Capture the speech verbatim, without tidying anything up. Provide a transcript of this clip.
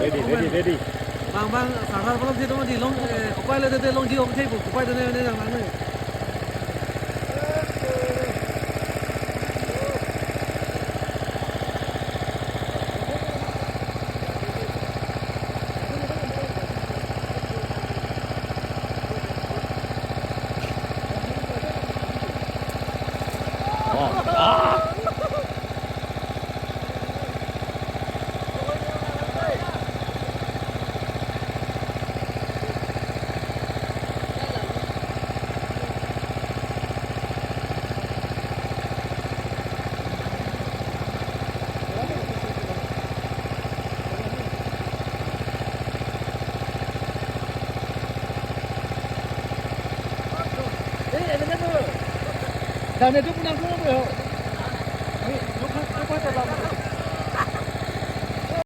Ready, ready, ready. Bang, bang, sar sar palam si tong di long, eh, kopai le de de long di ong thei bu, kopai de ne ne nang nang ne. Dam itu punang dulu, bro. Ini, itu kan, itu kan dalam.